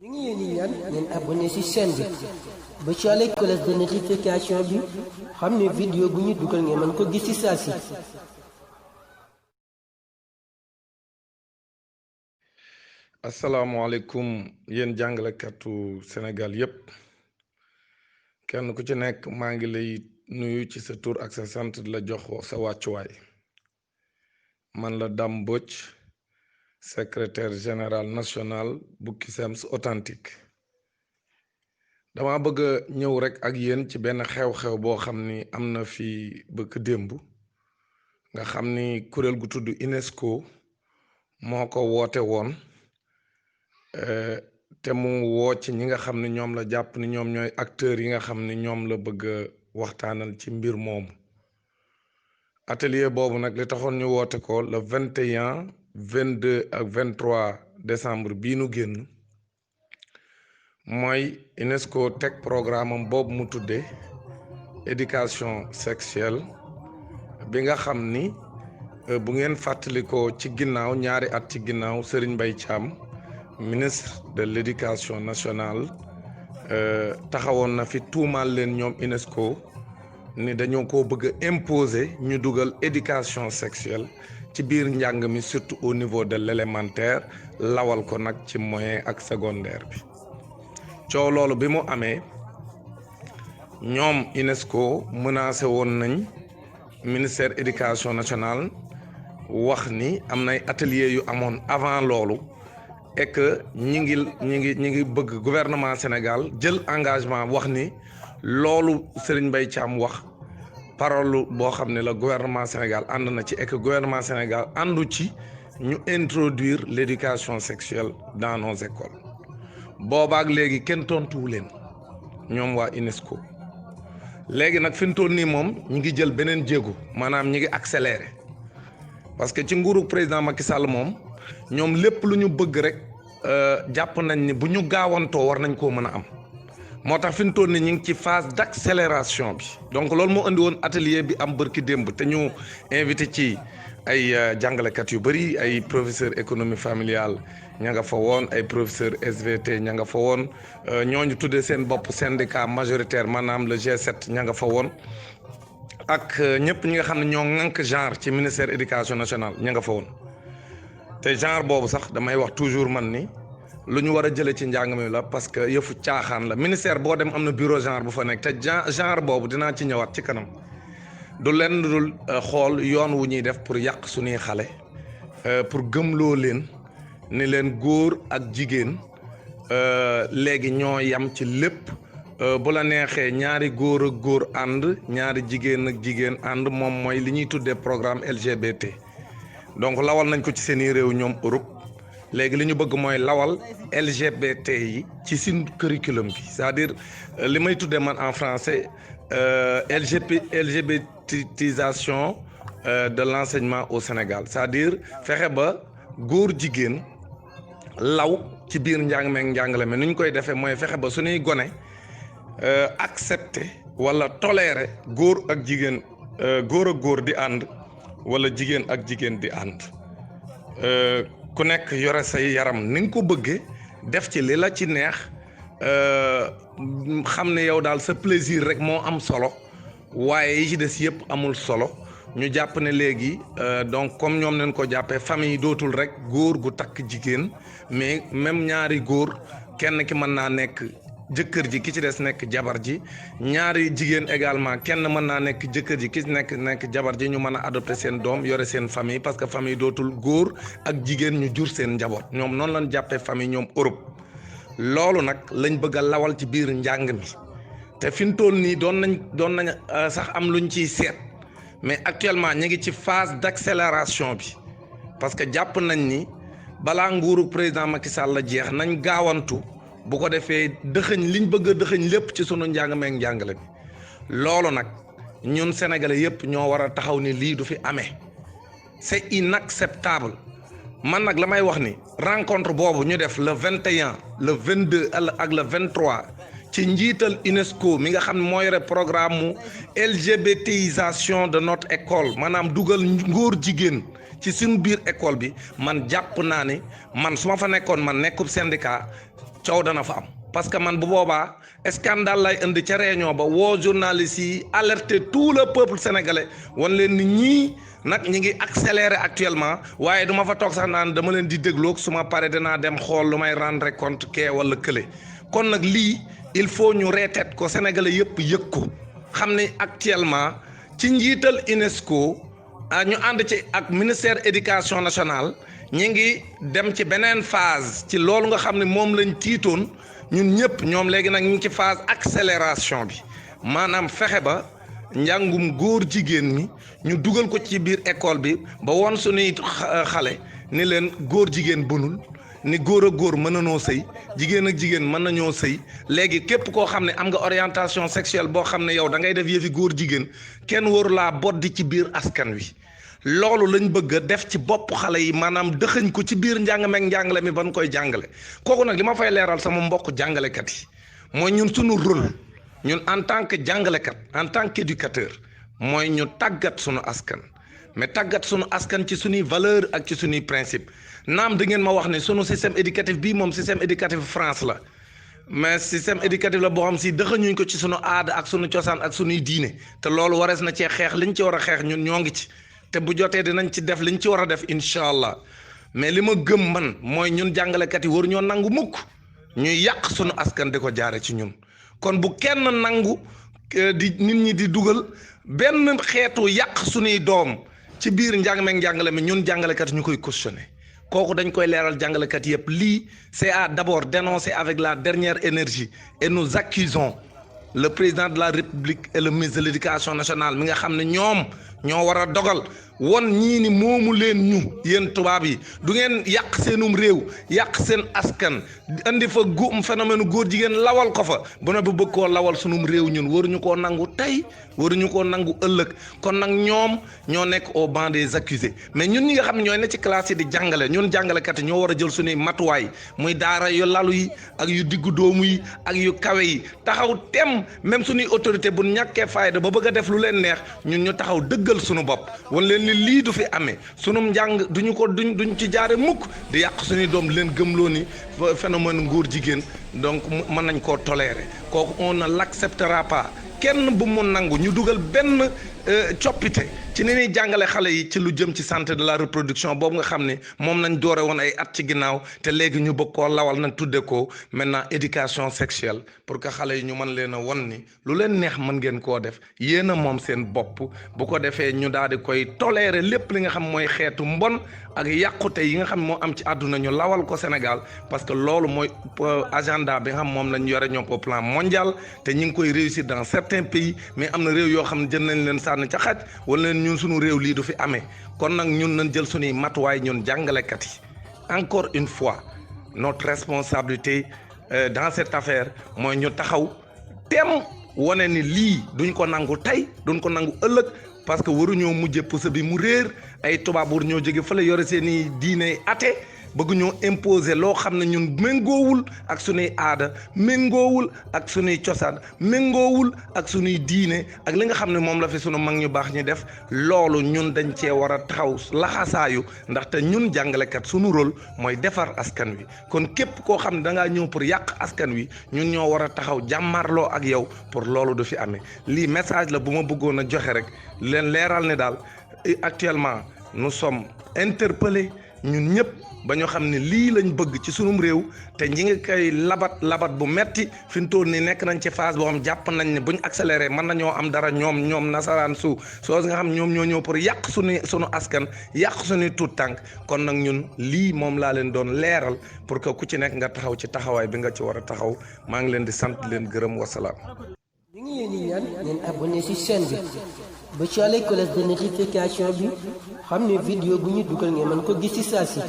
ñu ngi leen di ñaan ngeen abonné ci chaîne bi ba ci àll cloche de notification bi xam ne vidéo bu ñu dugal ngeen mën ko gis ci saa si. asalaamaaleykum yéen jàngalekatu Sénégal yépp kenn ku ci nekk maa ngi lay nuyu ci sa tur ak sa sant di la jox sa wàccuwaay man la Dame Mbodj secrétaire général national bu CUSEMS authentique dama bëgg a ñëw rek ak yéen ci benn xew-xew boo xam ni am na fi bëkk démb nga xam ni kuréel gu tudd UNESCO moo ko woote woon te mu woo ci ñi nga xam ne ñoom la jàpp ni ñoom ñooy acteurs yi nga xam ni ñoom la bëgg a waxtaanal ci mbir moomu atelier boobu nag li taxoon ñu woote ko le 21 22 ak 23 décembre bii nu génn mooy UNESCO teg programme am boobu mu tuddee éducation sexuelle bi nga xam ni bu ngeen fàttalikoo ci ginnaaw ñaari at ci ginnaaw Serigne Mbaye Thiam ministre de l'éducation nationale taxawoon na fi tuumaal leen ñoom UNESCO ni dañoo ko bëgg a imposer ñu dugal éducation sexuelle ci biir njàng mi surtout au niveau de l'élémentaire lawal ko nag ci moyen ak secondaire bi coow loolu bi mu amee ñoom UNESCO menacé woon nañ ministère éducation nationale wax ni am nay atelier yu amoon avant loolu et que ñi ngi bëgg gouvernement Sénégal jël engagement wax ni loolu Serigne Mbaye Thiam wax parole boo xam ne la gouvernement Sénégal ànd na ci et que gouvernement Sénégal àndu ci ñu introduire l'éducation sexuelle dans nos écoles boobaak léegi kenn tontuwu leen ñoom waa UNESCO léegi nag fi mu toll nii moom ñi ngi jël beneen jéego maanaam ñi ngi accélérer parce que ci nguuru président Macky Sall moom ñoom lépp lu ñu bëgg rek jàpp nañ ni bu ñu gaawantoo war nañ koo mën a am moo tax fi mu toll nii ñu ngi ci phase d'accélération bi donc loolu moo indi woon atelier bi am bërki démb te ñu invité ci ay jàngalekat yu bëri ay professeur économie familiale ña nga fa woon ay professeur SVT ña nga fa woon ñooñu tuddee seen bopp syndicat majoritaire maanaam le G7 ña nga fa woon ak ñëpp ñi nga xam ne ñoo ŋànk genre ci ministère éducation nationale ña nga fa woon te genre boobu sax damay wax toujours man ni lu ñu war a jëlee ci njàng mi la parce que yëfu caaxaan la ministère boo dem am na bureau genre bu fa nekk te genre boobu dinaa ci ñëwaat ci kanam du lenn dul xool yoon wu ñuy def pour yàq suñuy xale pour gëmloo leen ni leen góor ak jigéen léegi ñoo yam ci lépp bu la neexee ñaari góor ak góor ànd ñaari jigéen ak jigéen ànd moom mooy li ñuy tuddee programme LGBT donc lawal nañ ko ci seeni réew ñoom Europe léegi li ñu bëgg mooy lawal LGBT yi ci seen curriculum bi c'est-à-dire li may tuddee man en français LGBTisation de l'enseignement au Sénégal c'est-à-dire fexe ba góor jigéen law ci biir njàng meeg njàngale mi nu ñu koy defee mooy fexe ba suñuy gone accepter wala tolérer góor ak jigéen góor ak góor di ànd wala jigéen ak jigéen di ànd ku nekk yore say yaram ni nga ko bëggee def ci li la ci neex xam ne yow daal sa plaisir rek moo am solo waaye yi ci des yëpp amul solo ñu jàpp ne léegi donc comme ñoom nañ ko jàppee famille dootul rek góor gu takk jigéen mais même ñaari góor kenn ki mën naa nekk jëkkër ji ki ci des nekk jabar ji ñaari jigéen également kenn mën naa nekk jëkkër ji ki ci nekk jabar ji ñu mën a adopter seen doom yore seen famille parce que famille dootul góor ak jigéen ñu jur seen njaboot ñoom noonu lañ jàppee famille ñoom Europe loolu nag lañ bëgg a lawal ci biir njàng mi te fi mu toll nii doon nañ sax am luñ ciy seet mais actuellement ñu ngi ci phase d'accélération bi parce que jàpp nañ ni balaa nguuru président Macky Sall la jeex nañ gaawantu bu ko defee dëxëñ liñ bëgg a dëxëñ lépp ci sunu njàng meeg njàngale bi loolu nag ñun sénégalais yëpp ñoo war a taxaw ni lii du fi amee c'est inacceptable man nag la may wax ni rencontre boobu ñu def le 21 le 22 ak le 23 ci njiital UNESCO mi nga xam ne moo yore programme mu LGBTisation de notre école maanaam dugal ngóor jigéen ci suñu biir école bi man jàpp naa ni man su ma fa nekkoon man nekkub syndicat coow dana fa am parce que man bu boobaa scandale lay indi ca réunion ba woo journalistes yi alerter tout le peuple sénégalais wan leen ni ñii nag ñi ngi accélérer actuellement waaye duma fa toog sax naan dama leen di dégloog su ma paree dinaa dem xool lu may rendre compte kee wala kële kon nag lii il faut ñu reeteet ko sénégalais yëpp yëg ko xam ne actuellement ci njiital UNESCO ñu ànd ci ak ministère éducation nationale ñi ngi dem ci beneen phase ci loolu nga xam ne moom lañ tiitoon ñun ñëpp ñoom léegi nag ñu ngi ci phase accélération bi maanaam fexe ba njàngum góor jigéen mi ñu dugal ko ci biir école bi ba woon suñuy xale ni leen góor jigéen bënul ni góor ak góor mën nañoo sëy jigéen ak jigéen mën nañoo sëy léegi képp koo xam ne am nga orientation sexuelle boo xam ne yow da ngay def yëfi góor jigéen kenn waru laa boddi ci biir askan wi loolu lañ bëgg a def ci bopp xale yi maanaam dëxëñ ko ci biir njàngameeg njàngale mi ban koy jàngale kooku nag li ma fay leeral sama mbokk jàngalekat yi mooy ñun suñu rôle ñun en tant que jàngalekat en tant qu'éducateur mooy ñu tàggat suñu askan mais tàggat suñu askan ci suñuy valeur ak ci suñuy principe naam da ngeen ma wax ne sunu système éducatif bii moom système éducatif France la mais système éducatif la boo xam si dëxëñuñ ko ci sunu aada ak sunu cosaan ak sunuy diine te loolu warees na cee xeex liñ ci war a xeex ñun ñoo ngi ci te bu jotee dinañ ci def liñ ci war a def incha allah mais li ma gëm man mooy ñun jàngalekat yi waruñoo nangu mukk ñuy yàq sunu askan di ko jaare ci ñun kon bu kenn nangu di nit ñi di dugal benn xeetu yàq sunuy doom ci biir njàngale mi ñun jàngalekat ñu koy cautionné kooku dañ koy leeral jàngalekat yëpp lii c'est à d'abord dénoncer avec la dernière énergie et nous accusons le président de la République et le ministre de l'éducation nationale mi nga xam ne ñoom ñoo war a dogal won ñii ni moomu leen ñu yéen tubaab yi du ngeen yàq seenum réew yàq seen askan andi fa phénomène góor jigéen lawal ko fa bu ne bu bëgg koo lawal sunum réew ñun waruñu koo nangu tey waruñu koo nangu ëllëg kon nag ñoom ñoo nekk au banc des accusés mais ñun ñi nga xam ne ñooy ne ci classe yi di jàngale ñun jàngalekat yi ñoo war a jël suñuy matuwaay muy daara yu lalu yi ak yu diggu doomu yi ak yu kawe yi taxaw tem même suñuy autorité bu ñàkkee fayda ba bëgg a def lu leen neex ñun ñu taxaw dëggal suñu bopp wan leen ni lii du fi amee sunum njàng duñ ci jaare mukk di yàq suñuy doom di leen gëmloo ni phénomène ngóor jigéen donc mën nañ koo tolérer kooku on ne l'acceptera pas kenn bu mu nangu ñu dugal benn coppite ci ni ñuy jàngale xale yi ci lu jëm ci santé de la reproduction boobu nga xam ne moom nañ doore woon ay at ci ginnaaw te léegi ñu bëgg koo lawal nañ tudde ko maintenant éducation sexuelle pour que xale yi ñu mën leen a won ni lu leen neex mën ngeen koo def yéen a moom seen bopp bu ko defee ñu daal di koy tolérer lépp li nga xam mooy xeetu mbon ak yàqute yi nga xam moo am ci àdduna ñu lawal ko Sénégal parce que loolu mooy agenda bi nga xam moom lañ yore ñoom au plan mondial te ñu ngi koy réussir dans certains pays mais am na réew yoo xam ne jël nañ leen sànni ca xaj wala leen ñun suñu réew lii du fi amee kon nag ñun nañ jël suñuy matuwaay ñun jàngalekat yi encore une fois notre responsabilité dans cette affaire mooy ñu taxaw tem wane ni lii duñ ko nangu tey duñ ko nangu ëllëg parce que waruñoo mujje puso bi mu réer ay tubaab war ñoo jóge fële yore seen i diine ate bëgg ñoo imposer loo xam ne ñun méngoowul ak suñuy aada méngoowul ak suñuy cosaan méngoowul ak suñuy diine ak li nga xam ne moom la fi sunu mag ñu baax ñi def loolu ñun dañ cee war a taxaw laxasaayu ndaxte ñun jàngalekat suñu rôle mooy defar askan wi kon képp koo xam ne da ngaa ñëw pour yàq askan wi ñun ñoo war a taxaw jàmmarloo ak yow pour loolu du fi amee lii message la bu ma bëggoon a joxe rek leen leeral ne daal actuellement nous sommes interpellés ñun ñëpp ba ñu xam ne lii lañ bëgg ci sunum réew te ñi ngi koy labat bu metti fi mu toll nii nekk nañ ci phase boo xam jàpp nañ ne buñ accéléré mën nañoo am dara ñoom nasaraan soo nga xam ñoom ñoo ñëw pour yàq sunu askan yàq suñuy tuut tànk kon nag ñun lii moom laa leen doon leeral pour que ku ci nekk nga taxaw ci taxawaay bi nga ci war a taxaw maa ngi leen di sant leen gërëm wasalaam. ñu ngi leen di ñaan ngeen abonné ci chaîne bi ba ci cloche de notification bi xam ne vidéo bu ñu dugal ngeen mën ko gis ci saa si